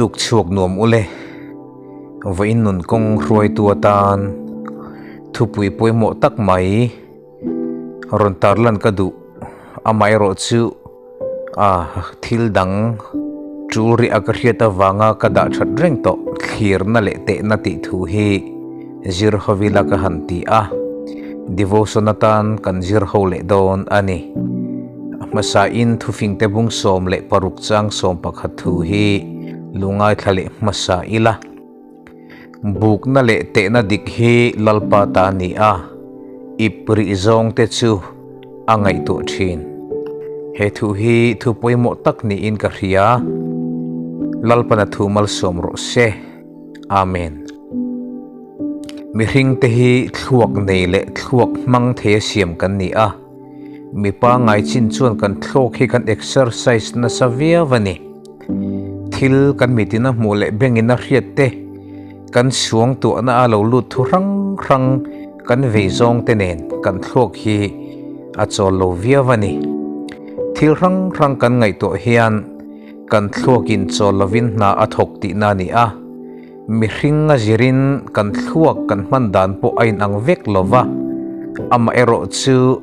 Tuk chhuak nuam ule. Vawiin nun kawng hruaitu atan thupui pawimawh tak mai rawn tarlan ka duh. Amaherawh chu a thil dang tul rih a ka hriat avanga ka dah that reng tawh thlirna leh tehna tih thu hi zir ho ila ka han ti a, devotion atan kan zir ho leh dawn a ni. A hmasain thufingte bung 16 chang 11 thu hi lungaithla leh hmasa ila. Bukna leh tehna dik hi Lalpa ta a ni a, ip rih zawng te chu a ngaihtuah thin. He thu hi thu pawimawh tak niin ka hria. Lalpana thu malsawm rawh se. Amen. Mihring te hi thluak nei leh thluak hmang thei a siam kan ni a. Mi pangngai chin chuan kan thluak hi kan exercise nasa viau a ni. Thil kan mitin a hmuh leh bengin a hriat te, kan suang tuahna a lo lut thu hrang hrang kan vei zawng te nen kan thluak hi a chawl lo viau a ni. Thil hrang hrang kan ngaihtuah hian kan thluakin chawl lovin hna a thawk tihna a ni a. Mihring a zirin kan thluak kan hman dan pawh a inang vek lo va, amaherawh chu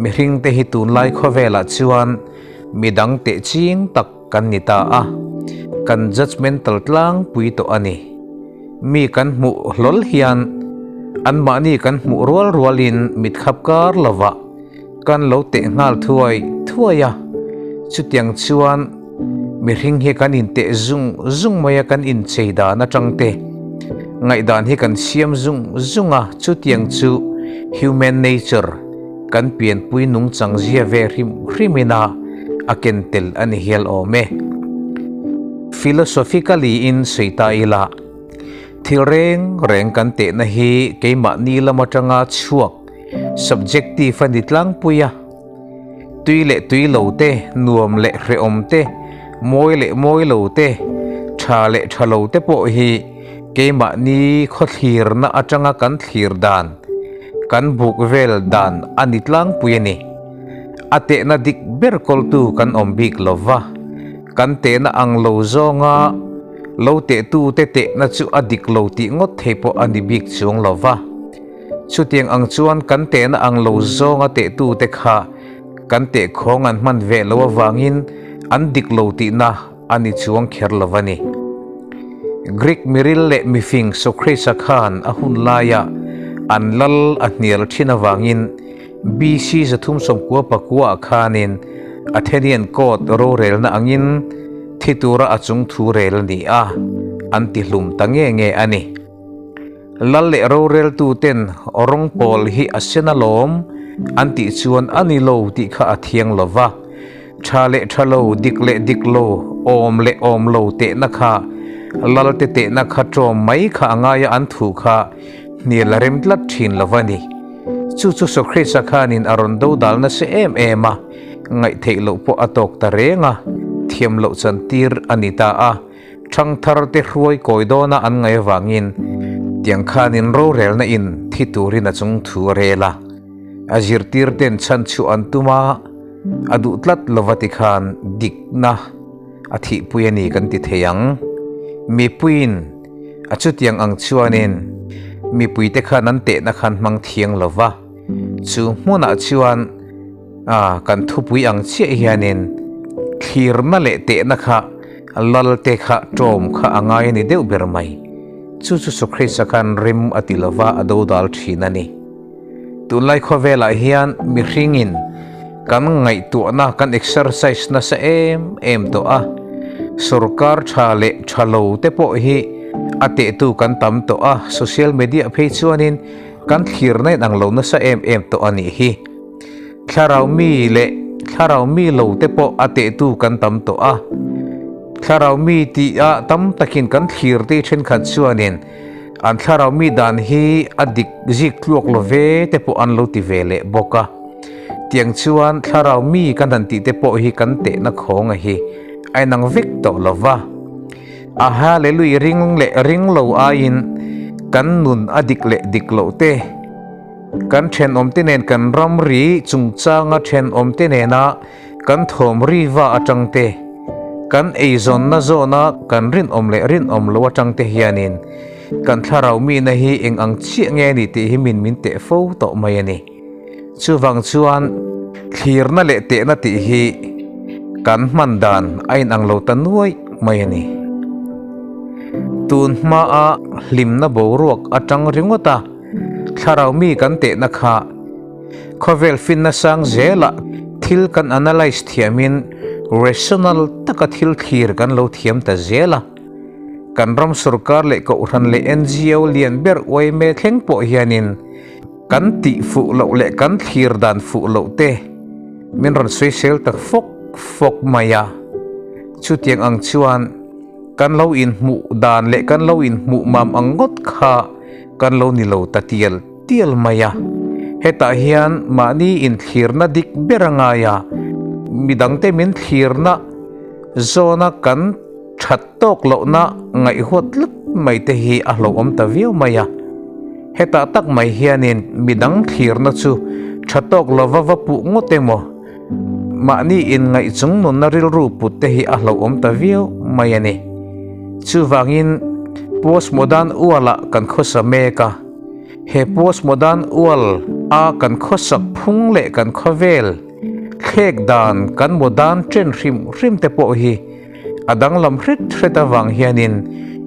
mihringte hi tunlai khawvelah chuan midang teh ching tak kan ni ta a, kan judgemental tlangpui tawh a ni. Mi kan hmuh hlawl hian anmahni kan hmuh rual rualin mit khap kar lovah kan lo teh nghal thuai thuai a, chutiang chuan mihring hi kan inteh zung zung mai a, kan inchei dan atang te ngaihdan hi kan siam zung zung a, chutiang chu human nature Kan pianpui nungchang zia ve hrim hrimin a a ken tel a ni hial awm e. Philosophically in sawi ta ila, thil reng reng kan tehna hi keimahni lam atanga chhuak, subjective, a ni tlangpui a. Tui leh tui lo te, nuam leh hrehawm te, mawi leh mawi lo te, tha leh tha lo te pawh hi keimahni khawthlirna atanga kan thlir dan, Kan buk vel dan a ni tlangpui a ni. A tehna dik ber kawltu kan awm bik lo va, kan tehna ang lo zawnga lo tehtute tehna chu a dik lo tih ngawt thei pawh a ni bik chuang lo va. Chutiang ang chuan kan tehna ang lo zawnga tehtute kha kan tehkhawng an hman ve lo avangin an dik lo tihna a ni chuang kher lo a ni. Greek miril leh mifing Socrates-a khan a hun laia an lal a hnial thin avangin BC 399 ah khanin Athenian court rorelna angin thi tura a chung thu rel a ni a, an ti hlum ta nge nge a ni. Lal leh roreltuten rawng pawl hi a sen alawm an tih chuan a ni lo tih kha a thiang lo va. Tha leh tha lo, dik leh dik lo, awm leh awm lo tehna kha, lal te tehna kha ṭawm mai kha a ngai a, an thu kha hnial a rem tlat ṭhin lo va ni. Chu chu Socrates-a khanin a rawn do dal nasa em em a, ngaihtheih loh pawh a tawk ta reng a, thiam loh chantir a ni ta a, ṭhangthar te hruai kawi dawna an ngaih avangin tiang khanin rorelna in thi turin a chung thu a rel a, a zirtir ten chhan chhuah an tum a, A duh tlat lova tikhan dikna a thihpui a ni kan ti thei ang. Mipuiin a chutiang ang chuanin mipuite khan an tehna khan hmang thiang lova, chu hmunah chuan kan thupui ang chiah hianin thlirna leh tehna kha lalte kha ṭawm kha a ngai a ni deuh ber mai. Chu chu Socrates-a khan rem a ti lova a dodal ṭhin a ni. Tunlai khawvelah hian mihringin kan ngaihtuahna kan exercise nasa em em tawh a, sorkar tha leh tha lo te pawh hi a tehtu kan tam tawh a, social media phei chuanin kan thlir na in ang lo nasa em em tawh a nih hi. Thlarau mi leh thlarau mi lo te pawh a tehtu kan tam tawh a, thlarau mi tih ah tam takin kan thlir te thenkhat chuanin An thlarau mi dan hi a dik zik tluak lo ve te pawh an lo ti ve leh bawk a. Tiang chuan thlarau mi kan han tih te pawh hi kan tehna khawnga hi a inang vek tawh lo va. A hallelui ring leh ring lo aiin kan nun a dik leh dik loh te, kan thenawm te nen kan ramri chungchanga thenawm te nena kan thawm riva atang te, Kan eizawnna zawna kan rinawm leh rinawm lo atang te hianin kan thlarau mihna hi eng ang chiah nge ni tih hi min min teh fo tawh mai a ni. Chuvang chuan thlirna leh tehna tih hi kan hman dan a inang lo ta nuai mai a ni. Tun hmaa hlimna boruak atang ringawt a thlarau mi kan tehna kha Khawvel finna sang zelah thil kan analyse thiamin rational taka thil thlir kan lo thiam ta zel a. Kan ram sorkar leh kohhran leh NGO lian ber yma thleng pawh hianin kan tih fuh loh leh kan thlir dan fuh loh te min rawn sawisel ta fawk fawk mai a. Chutiang ang chuan kan lo inhmuh dan leh kan lo inhmuh mam ang ngawt kha kan lo ni lo ta tial tial mai a, hetah hian mahni inthlirna dik ber a ngai a, midangte min thlirna zawna kan that tawk lohna ngaihhuat tlat mai te hi a hlauhawm ta viau mai a. Hetah tak mai hianin midang thlirna chu tha tawk lova va puh ngawt emaw, mahni inngaih chung nunna rilru put te hi a hlauhawm ta viau mai a ni. Chuvangin postmodern ualah kan khawsa mek a. He postmodern ual a kan khawsak phung leh kan khawvel thlek dan kan modern chen hrim hrim te pawh hi a danglam hret hret avang hianin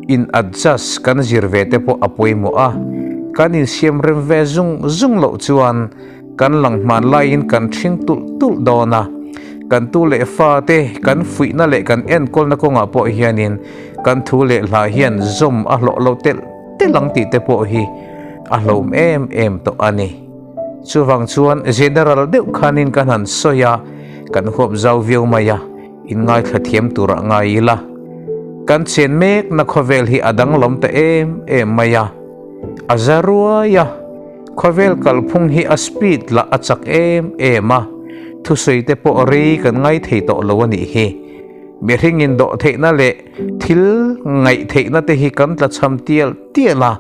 in adjust kan zir ve te pawh a pawimawh a, kan insiam rem ve zung zung loh chuan kan lang hman laiin kan ṭhing tulh tulh dawn a, kan tu leh fa te kan fuihna leh kan enkawlna kawngah pawh hianin kan thu leh hla hian zawm a hlawh lo telh telh ang tih te pawh hi a hlawm em em tawh a ni. Chuvang chuan general deuh khanin kan han sawi a, kan huap zau viau mai a, inngaithla thiam turah ngai ila. Kan chen mekna khawvel hi a danglam ta em em mai a, a za ruai a, khawvel kalphung hi a speed lah a chak em em a, thusawi te pawh rei kan ngai thei tawh lo a nih hi. Mihring indawh theihna leh thil ngaih theihna te hi kan tlachham tial tial a,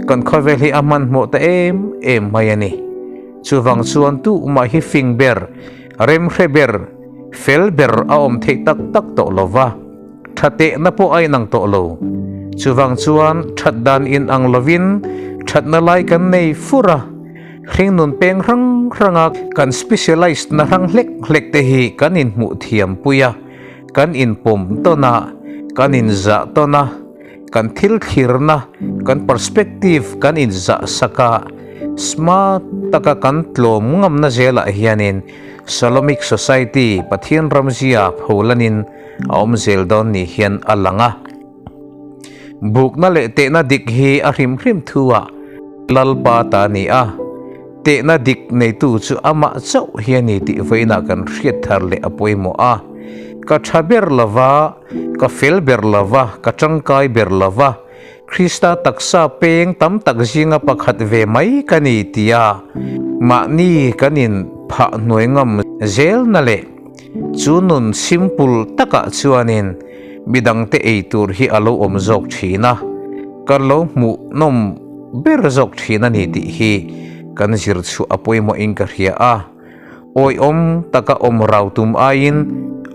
kan khawvel hi a hmanhmawh ta em em mai a ni. Chuvang chuan tuhmah hi fing ber, remhre ber, fel ber a awm theih tak tak tawh lo va, tha tehna pawh a inang tawh lo. Chuvang chuan that dan inang lovin thatna lai kan nei fur a. Hringnun peng hrang hranga kan specialise na hrang hlek hlek te hi kan inhmuh thiam pui a, kan inpawm tawn a, kan inzah tawn a, kan thil thlirna, kan perspective kan inzah sak a, smart taka kan tlawm ngamna zelah hianin Shalomic Society Pathian ramzia pholanin a awm zel dawn ni hian a lang a. Bukna leh tehna dik hi a hrim hrim thu ah Lalpa ta a ni a, tehna dik neitu chu amah chauh hi a ni tih vawiinah kan hriat thar leh a pawimawh a. Ka tha ber lova, ka fel ber lova, ka tangkai ber lova, Krista taksa peng tam tak zinga pakhat ve mai ka ni tia mahni kan in phah hnuai ngam zelna leh chu nun simple takah chuanin Midangte ei tur hi a lo awm zawk thin a, kan lo hmuh nawm ber zawk thin a ni tih hi kan zir chhuah a pawimawhin ka hria a. Awihawm taka awm rau tum aiin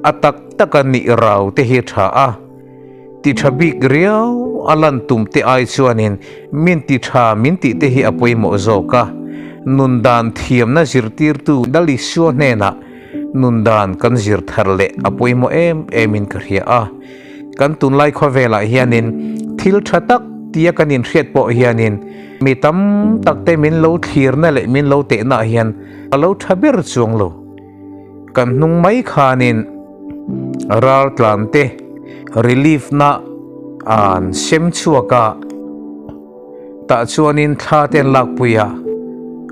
a tak taka nih rau te hi tha a. Ti tha bik riau a lan tum te ai chuanin min ti tha min tih te hi a pawimawh zawk a. Nun dan thiamna zirtirtu Lalisua hnenah Nun dan kan zir thar leh a pawimawh em em in ka hria a. Kan tunlai khawvelah hianin thil tha tak tia kan inhriat pawh hianin mi tam tak te min lo thlirna leh min lo tehna ah hian a lo tha ber chuang lo. Kan hnung mai khanin raltlan te relief na an sem chhuak a. Tah chuanin thla te an lakpui a,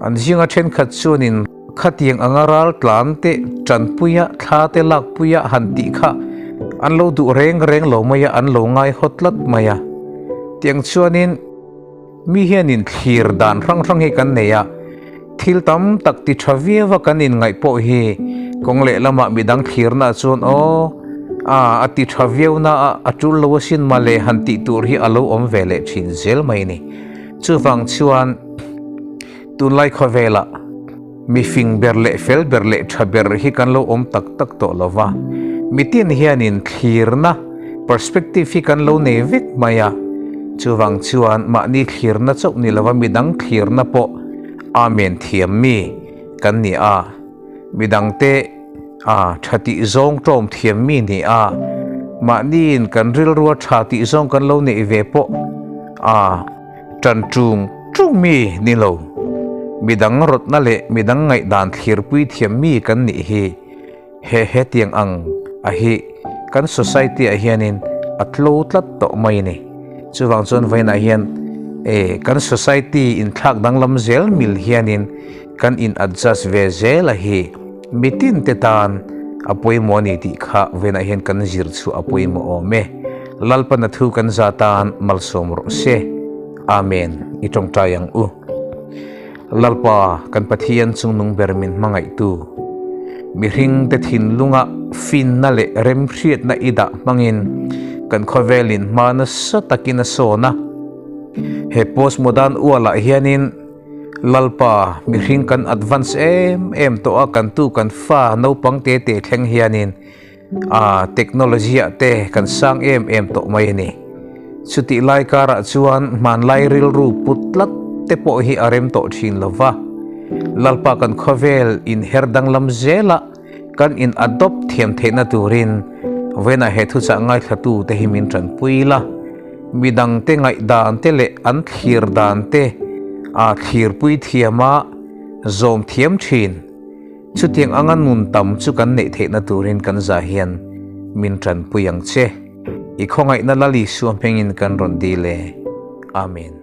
an zinga thenkhat chuanin khatiang anga ral tlan te tanpuia thla te lakpuia han tih kha an lo duh reng reng lo mai a, an lo ngai hawt tlat mai a. Tiang chuanin mi hianin thlir dan hrang hrang hi kan nei a, Thil tam tak ti tha viau a kan inngaih pawh hi kawng lehlamah midang thlirna chuan aw a a ti tha viau na a a tul lo asin male han tih tur hi a lo awm ve leh thin zel mai ni. Chuvang chuan tunlai khawvelah mi fing ber leh fel ber leh tha ber hi kan lo awm tak tak tawh lo va. Mitin hianin thlirna, perspective, hi kan lo nei vek mai a, chuvang chuan mahni thlirna chauh ni lova midang thlirna pawh Amen thiam mi kan ni a, midangte a tha tih zawng tawm thiam mi ni a, mahniin kan rilrua tha tih zawng kan lo neih ve pawh a tan tung tung mi ni lo, midang rawtna leh midang ngaihdan thlirpui thiam mi kan nih hi. He hetiang ang a hi kan society ah hianin a tlo tlat tawh mai a ni. Chuvang chuan vawiinah hian e kan society inthlak danglam zel mil hianin kan in adjust ve zel a hi mitin te tan a pawimawh a ni tih kha vawiinah hian kan zir chhuah a pawimawh awm e. Lalpana thu kan za tan malsawm rawh se. Amen. I tawngtai ang u. Lalpa, kan Pathian chungnung ber min hmangaihtu, mihringte thinlunga finna leh remhriatna i dah hmangin kan khawvelin hma nasa takin a sawn a. He postmodern ualah hianin Lalpa, mihring kan advance em em tawh a, kan tu kan fa naupang te te thleng hianin A technology ah te kan sang em em tawh mai a ni. Chutih lai karah chuan hmanlai rilru put tlat te pawh hi a rem tawh thin lo va. Lalpa kan khawvel inher danglam zela kan in adopt thiam theihna turin vawiinah he thuchah ngaithlatu te hi min tanpui la. Midangte ngaihdan te leh an thlir dan te a thlirpui thiama zawm thiam thin. Chutiang anga nun tam chu kan neih theihna turin kan zah hian min tanpui ang che. I khawngaihna Lal Isua hmingin kan rawn dil e. Amen.